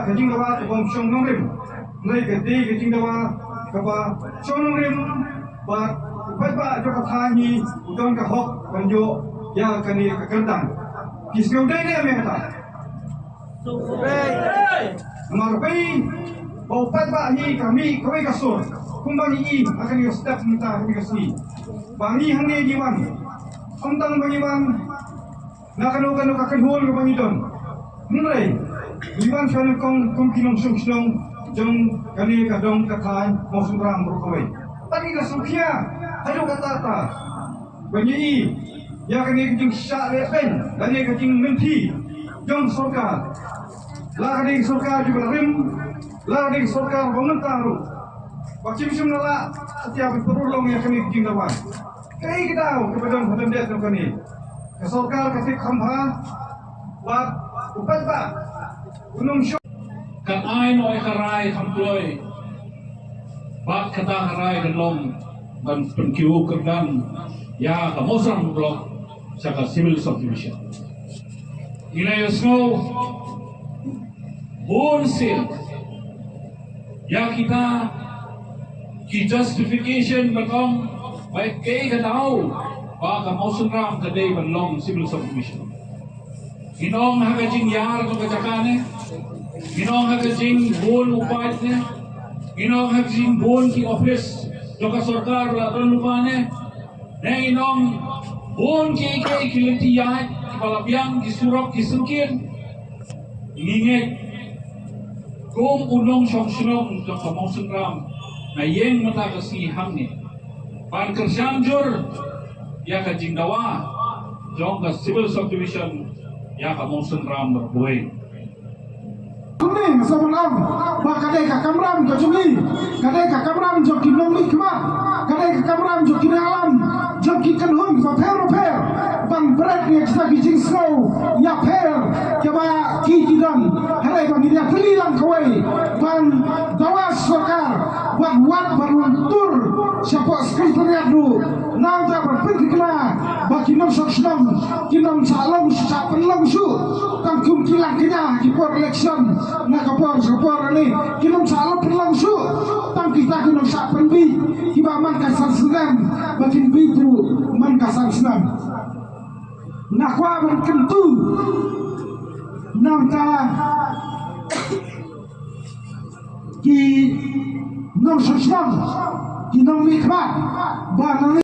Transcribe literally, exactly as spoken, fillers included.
Ka jingdawa kaba ym shong nongrim. Hynrei ka dei ka jingdawa kaba shong nongrim. Bad u paidbah jong ka thaiñ hi u don ka hok ban ïoh ïa kane ka kyntang. Ki sngew dei ne em ïa kata? Namar ba u paidbah hi ka mih kawei ka sur. Kumba ngi i ha kane ka step mynta ha kane ka sngi. Ba ngi hangne ngi wan. Ym tang ba ngi wan na kano kano ka kynhun kaba ngi don. Hynrei ngi wan sha nyngkong kum ki nongshong shnong jong kane ka dong ka thaiñ Mawsynram baroh kawei. Bad ngi la sngewkhia haduh katta katta ba ngi i ïa kane ka jingshah lehbeiñ lane ka jingmynthi jong sorkar. La ka dei ka sorkar jong ka rim, la ka dei ka sorkar ba mynta ruh. Ba kim shym la lah satia ban pynurlong ïa kane ka jingdawa. Kaei ka daw kaba don ha lyndet jong kane? Ka sorkar ka tip kham bha bad u paidbah u nongshong. Kan ai noh ïa ka rai kham kloi. Bad kata ka rai kan long ban pynkiew kyrdan ïa ka Mawsynram Block sha ka Civil Subdivision. Ngi la ïohsngew bun sien ïa kita ki justification ban ong ba kaei ka daw ba ka Mawsynram ka dei ban long Civil Subdivision. Ngin ong ha ka jingïar jong ka jaka ne, ngin ong ha ka jingbun u paid ne, ngin ong ha ka jingbun ki office jong ka sorkar la don lypa ne, ne ngin ong bun kiei kiei ki lynti ïaid kiba la biang, ki surok ki syngkien. Ngi ngeit kum u nongshong shnong jong ka Mawsynram, nga ïeng mynta ka sngi hangne ban kyrshan jur ïa ka jingdawa jong ka Civil Subdivision ïa ka Mawsynram Marwei. Kumne nga sa ban ong ba ka dei ka kamram ka jong ngi, ka dei ka kamram jong ki nongmihkhmat, ka dei ka kamram jong ki nongïalam jong ki kynhun bapher bapher ban bret ïa kita ki jingsngew ïapher kiba ki ki don. Hynrei ba ngi ïatylli lang kawei ban dawa sorkar ban wad ban wan tur shapoh Secretariat ruh. Nangta ban pynthikna ba ki nongshong shnong kin ym shah long shuh, shah pynlong shuh tang kum ki lang kñia ki por election na ka por sha ka por ne, kin ym shah long pynlong shuh tang kita ki nongshah pynbiej kiba man ka san snem ba kin biej ruh man ka san snem. Nga kwah ban kyntu nangta ki nongshong shnong, ki nongmihkhmat ba nang